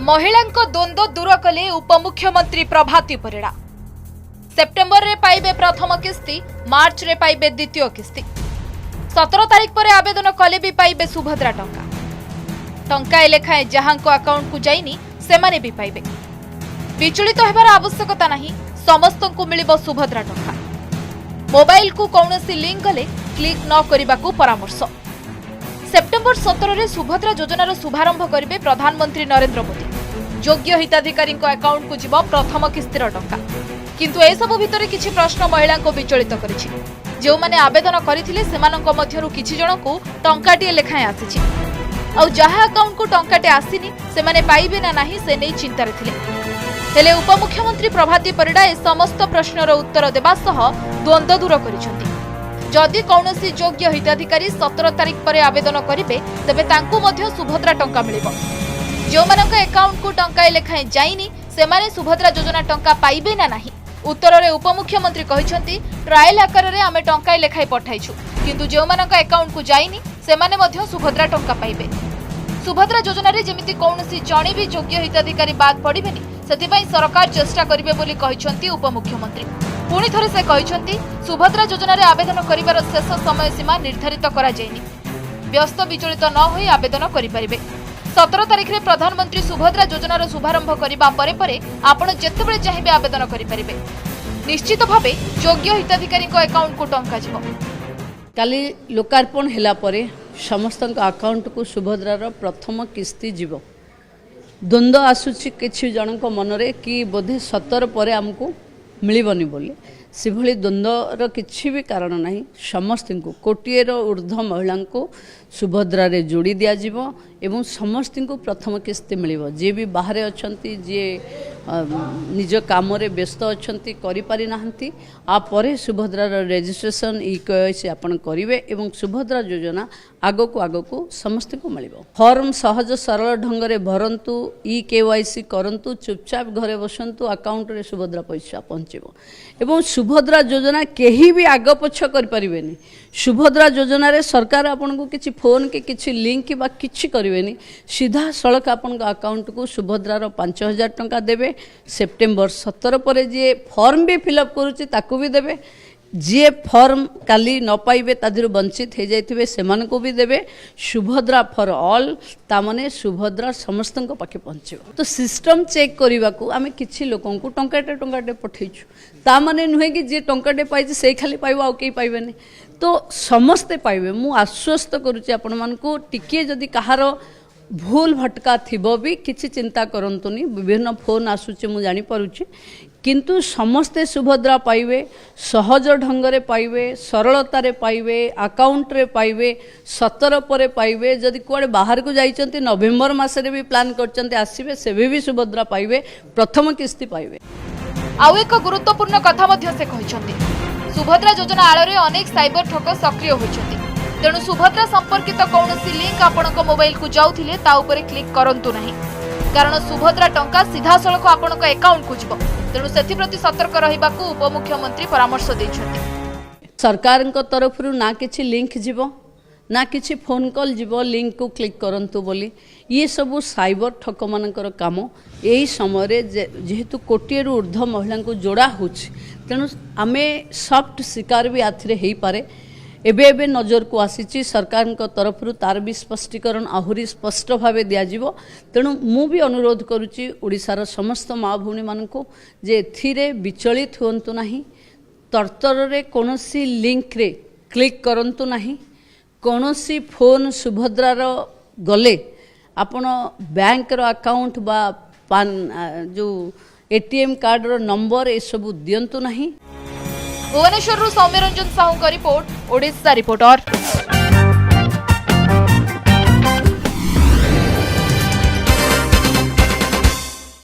ମହିଳାଙ୍କ ଦ୍ୱନ୍ଦ୍ୱ ଦୂର କଲେ ଉପମୁଖ୍ୟମନ୍ତ୍ରୀ ପ୍ରଭାତୀ ପରିଡ଼ା। ସେପ୍ଟେମ୍ବରରେ ପାଇବେ ପ୍ରଥମ କିସ୍ତି, ମାର୍ଚ୍ଚରେ ପାଇବେ ଦ୍ୱିତୀୟ କିସ୍ତି। 17 ତାରିଖ ପରେ ଆବେଦନ କଲେ ବି ପାଇବେ ସୁଭଦ୍ରା ଟଙ୍କା। ଟଙ୍କାଏ ଲେଖାଏଁ ଯାହାଙ୍କ ଆକାଉଣ୍ଟକୁ ଯାଇନି, ସେମାନେ ବି ପାଇବେ। ବିଚଳିତ ହେବାର ଆବଶ୍ୟକତା ନାହିଁ, ସମସ୍ତଙ୍କୁ ମିଳିବ ସୁଭଦ୍ରା ଟଙ୍କା। ମୋବାଇଲକୁ କୌଣସି ଲିଙ୍କ ଗଲେ କ୍ଲିକ୍ ନ କରିବାକୁ ପରାମର୍ଶ। ସେପ୍ଟେମ୍ବର 17ରେ ସୁଭଦ୍ରା ଯୋଜନାର ଶୁଭାରମ୍ଭ କରିବେ ପ୍ରଧାନମନ୍ତ୍ରୀ ନରେନ୍ଦ୍ର ମୋଦି। ଯୋଗ୍ୟ ହିତାଧିକାରୀଙ୍କ ଆକାଉଣ୍ଟକୁ ଯିବ ପ୍ରଥମ କିସ୍ତିର ଟଙ୍କା। କିନ୍ତୁ ଏସବୁ ଭିତରେ କିଛି ପ୍ରଶ୍ନ ମହିଳାଙ୍କୁ ବିଚଳିତ କରିଛି। ଯେଉଁମାନେ ଆବେଦନ କରିଥିଲେ, ସେମାନଙ୍କ ମଧ୍ୟରୁ କିଛି ଜଣଙ୍କୁ ଟଙ୍କାଟିଏ ଲେଖାଏଁ ଆସିଛି। ଆଉ ଯାହା ଆକାଉଣ୍ଟକୁ ଟଙ୍କାଟେ ଆସିନି, ସେମାନେ ପାଇବେ ନା ନାହିଁ, ସେ ନେଇ ଚିନ୍ତାରେ ଥିଲେ। ହେଲେ ଉପମୁଖ୍ୟମନ୍ତ୍ରୀ ପ୍ରଭାତୀ ପରିଡ଼ା ଏ ସମସ୍ତ ପ୍ରଶ୍ନର ଉତ୍ତର ଦେବା ସହ ଦ୍ୱନ୍ଦ୍ୱ ଦୂର କରିଛନ୍ତି। ଯଦି କୌଣସି ଯୋଗ୍ୟ ହିତାଧିକାରୀ 17 ତାରିଖ ପରେ ଆବେଦନ କରିବେ, ତେବେ ତାଙ୍କୁ ମଧ୍ୟ ସୁଭଦ୍ରା ଟଙ୍କା ମିଳିବ। ଯେଉଁମାନଙ୍କ ଆକାଉଣ୍ଟକୁ ଟଙ୍କାଏ ଲେଖାଏଁ ଯାଇନି, ସେମାନେ ସୁଭଦ୍ରା ଯୋଜନା ଟଙ୍କା ପାଇବେ ନା ନାହିଁ? ଉତ୍ତରରେ ଉପମୁଖ୍ୟମନ୍ତ୍ରୀ କହିଛନ୍ତି, ଟ୍ରାଏଲ ଆକାରରେ ଆମେ ଟଙ୍କାଏ ଲେଖାଏଁ ପଠାଇଛୁ, କିନ୍ତୁ ଯେଉଁମାନଙ୍କ ଆକାଉଣ୍ଟକୁ ଯାଇନି, ସେମାନେ ମଧ୍ୟ ସୁଭଦ୍ରା ଟଙ୍କା ପାଇବେ। ସୁଭଦ୍ରା ଯୋଜନାରେ ଯେମିତି କୌଣସି ଜଣେ ବି ଯୋଗ୍ୟ ହିତାଧିକାରୀ ବାଦ୍ ପଡ଼ିବେନି, ସେଥିପାଇଁ ସରକାର ଚେଷ୍ଟା କରିବେ ବୋଲି କହିଛନ୍ତି ଉପମୁଖ୍ୟମନ୍ତ୍ରୀ। ପୁଣି ଥରେ ସେ କହିଛନ୍ତି, ସୁଭଦ୍ରା ଯୋଜନାରେ ଆବେଦନ କରିବାର ଶେଷ ସମୟ ସୀମା ନିର୍ଦ୍ଧାରିତ କରାଯାଇନି। ବ୍ୟସ୍ତ ବିଚଳିତ ନ ହୋଇ ଆବେଦନ କରିପାରିବେ। 17 ତାରିଖରେ ପ୍ରଧାନମନ୍ତ୍ରୀ ସୁଭଦ୍ରା ଯୋଜନାର ଶୁଭାରମ୍ଭ କରିବା ପରେ ପରେ ଆପଣ ଯେତେବେଳେ ଚାହିଁବେ ଆବେଦନ କରିପାରିବେ। ନିଶ୍ଚିତ ଭାବେ ଯୋଗ୍ୟ ହିତାଧିକାରୀଙ୍କ ଆକାଉଣ୍ଟକୁ ଟଙ୍କା ଯିବ। କାଲି ଲୋକାର୍ପଣ ହେଲା ପରେ ସମସ୍ତଙ୍କ ଆକାଉଣ୍ଟକୁ ସୁଭଦ୍ରାର ପ୍ରଥମ କିସ୍ତି ଯିବ। ଦ୍ୱନ୍ଦ୍ୱ ଆସୁଛି କିଛି ଜଣଙ୍କ ମନରେ କି ବୋଧେ 17 ପରେ ଆମକୁ ମିଳିବନି ବୋଲି। ସେଭଳି ଦ୍ୱନ୍ଦ୍ୱର କିଛି ବି କାରଣ ନାହିଁ। ସମସ୍ତଙ୍କୁ, କୋଟିଏର ଉର୍ଦ୍ଧ୍ୱ ମହିଳାଙ୍କୁ ସୁଭଦ୍ରାରେ ଯୋଡ଼ି ଦିଆଯିବ ଏବଂ ସମସ୍ତଙ୍କୁ ପ୍ରଥମ କିସ୍ତି ମିଳିବ। ଯିଏ ବି ବାହାରେ ଅଛନ୍ତି, ଯିଏ ନିଜ କାମରେ ବ୍ୟସ୍ତ ଅଛନ୍ତି, କରିପାରିନାହାନ୍ତି, ଆ ପରେ ସୁଭଦ୍ରାର ରେଜିଷ୍ଟ୍ରେସନ, ଇ କେୱାଇସି ଆପଣ କରିବେ ଏବଂ ସୁଭଦ୍ରା ଯୋଜନା ଆଗକୁ ଆଗକୁ ସମସ୍ତଙ୍କୁ ମିଳିବ। ଫର୍ମ ସହଜ ସରଳ ଢଙ୍ଗରେ ଭରନ୍ତୁ, ଇ କେୱାଇସି କରନ୍ତୁ, ଚୁପଚାପ ଘରେ ବସନ୍ତୁ, ଆକାଉଣ୍ଟରେ ସୁଭଦ୍ରା ପଇସା ପହଞ୍ଚିବ। ଏବଂ ସୁଭଦ୍ରା ଯୋଜନା କେହି ବି ଆଗ ପଛ କରିପାରିବେନି। ସୁଭଦ୍ରା ଯୋଜନାରେ ସରକାର ଆପଣଙ୍କୁ କିଛି ଫୋନ୍ କି କିଛି ଲିଙ୍କ ବା କିଛି କରିବେନି। ସିଧାସଳଖ ଆପଣଙ୍କ ଆକାଉଣ୍ଟକୁ ସୁଭଦ୍ରାର 5000 ଟଙ୍କା ଦେବେ। ସେପ୍ଟେମ୍ବର 17 ପରେ ଯିଏ ଫର୍ମ ବି ଫିଲ୍ଅପ୍ କରୁଛି, ତାକୁ ବି ଦେବେ। ଯିଏ ଫର୍ମ କାଲି ନ ପାଇବେ, ତା ଦେହରୁ ବଞ୍ଚିତ ହେଇଯାଇଥିବେ, ସେମାନଙ୍କୁ ବି ଦେବେ। ସୁଭଦ୍ରା ଫର୍ ଅଲ୍, ତାମାନେ ସୁଭଦ୍ରା ସମସ୍ତଙ୍କ ପାଖେ ପହଞ୍ଚିବ। ତ ସିଷ୍ଟମ୍ ଚେକ୍ କରିବାକୁ ଆମେ କିଛି ଲୋକଙ୍କୁ ଟଙ୍କାଟେ ଟଙ୍କାଟେ ପଠେଇଛୁ। ତା ମାନେ ନୁହେଁ କି ଯିଏ ଟଙ୍କାଟେ ପାଇଛି, ସେଇ ଖାଲି ପାଇବ, ଆଉ କେହି ପାଇବେନି। ତ ସମସ୍ତେ ପାଇବେ, ମୁଁ ଆଶ୍ୱସ୍ତ କରୁଛି ଆପଣମାନଙ୍କୁ। ଟିକିଏ ଯଦି କାହାର ଭୁଲ ଭଟକା ଥିବ ବି, କିଛି ଚିନ୍ତା କରନ୍ତୁନି। ବିଭିନ୍ନ ଫୋନ୍ ଆସୁଛି, ମୁଁ ଜାଣିପାରୁଛି। କିନ୍ତୁ ସମସ୍ତେ ସୁଭଦ୍ରା ପାଇବେ, ସହଜ ଢଙ୍ଗରେ ପାଇବେ, ସରଳତାରେ ପାଇବେ, ଆକାଉଣ୍ଟରେ ପାଇବେ, 17 ପରେ ପାଇବେ। ଯଦି କୁଆଡ଼େ ବାହାରକୁ ଯାଇଛନ୍ତି, ନଭେମ୍ବର ମାସରେ ବି ପ୍ଲାନ୍ କରିଛନ୍ତି ଆସିବେ, ସେବେ ବି ସୁଭଦ୍ରା ପାଇବେ, ପ୍ରଥମ କିସ୍ତି ପାଇବେ। ଆଉ ଏକ ଗୁରୁତ୍ୱପୂର୍ଣ୍ଣ କଥା ମଧ୍ୟ ସେ କହିଛନ୍ତି। ସୁଭଦ୍ରା ଯୋଜନା ଆଳରେ ଅନେକ ସାଇବର ଠକ ସକ୍ରିୟ ହୋଇଛନ୍ତି। ତେଣୁ ସୁଭଦ୍ରା ସମ୍ପର୍କିତ କୌଣସି ଲିଙ୍କ ଆପଣଙ୍କ ମୋବାଇଲକୁ ଯାଉଥିଲେ, ତା ଉପରେ କ୍ଲିକ୍ କରନ୍ତୁ ନାହିଁ। କାରଣ ସୁଭଦ୍ରା ଟଙ୍କା ସିଧାସଳଖ ଆପଣଙ୍କ ଆକାଉଣ୍ଟକୁ ଯିବ। ତେଣୁ ସେଥିପ୍ରତି ସତର୍କ ରହିବାକୁ ଉପମୁଖ୍ୟମନ୍ତ୍ରୀ ପରାମର୍ଶ ଦେଇଛନ୍ତି। ସରକାରଙ୍କ ତରଫରୁ ନା କିଛି ଲିଙ୍କ ଯିବ, ନା କିଛି ଫୋନ୍ କଲ୍ ଯିବ ଲିଙ୍କକୁ କ୍ଲିକ୍ କରନ୍ତୁ ବୋଲି। ଇଏ ସବୁ ସାଇବର ଠକମାନଙ୍କର କାମ। ଏହି ସମୟରେ ଯେହେତୁ କୋଟିଏରୁ ଉର୍ଦ୍ଧ୍ୱ ମହିଳାଙ୍କୁ ଯୋଡ଼ା ହେଉଛି, ତେଣୁ ଆମେ ସଫ୍ଟ ଶିକାର ବି ଏଥିରେ ହେଇପାରେ। ଏବେ ଏବେ ନଜରକୁ ଆସିଛି। ସରକାରଙ୍କ ତରଫରୁ ତାର ବି ସ୍ପଷ୍ଟୀକରଣ ଆହୁରି ସ୍ପଷ୍ଟ ଭାବେ ଦିଆଯିବ। ତେଣୁ ମୁଁ ବି ଅନୁରୋଧ କରୁଛି ଓଡ଼ିଶାର ସମସ୍ତ ମା ଭଉଣୀମାନଙ୍କୁ ଯେ ଏଥିରେ ବିଚଳିତ ହୁଅନ୍ତୁ ନାହିଁ, ତରତରରେ କୌଣସି ଲିଙ୍କରେ କ୍ଲିକ୍ କରନ୍ତୁ ନାହିଁ। କୌଣସି ଫୋନ୍ ସୁଭଦ୍ରାର ଗଲେ ଆପଣ ବ୍ୟାଙ୍କର ଆକାଉଣ୍ଟ ବା ପାନ୍ ଯେଉଁ ଏଟିଏମ୍ କାର୍ଡ଼ର ନମ୍ବର, ଏସବୁ ଦିଅନ୍ତୁ ନାହିଁ। ଭୁବନେଶ୍ୱରରୁ ସୌମ୍ୟରଞ୍ଜନ ସାହୁଙ୍କ ରିପୋର୍ଟ, ଓଡ଼ିଶା ରିପୋର୍ଟର।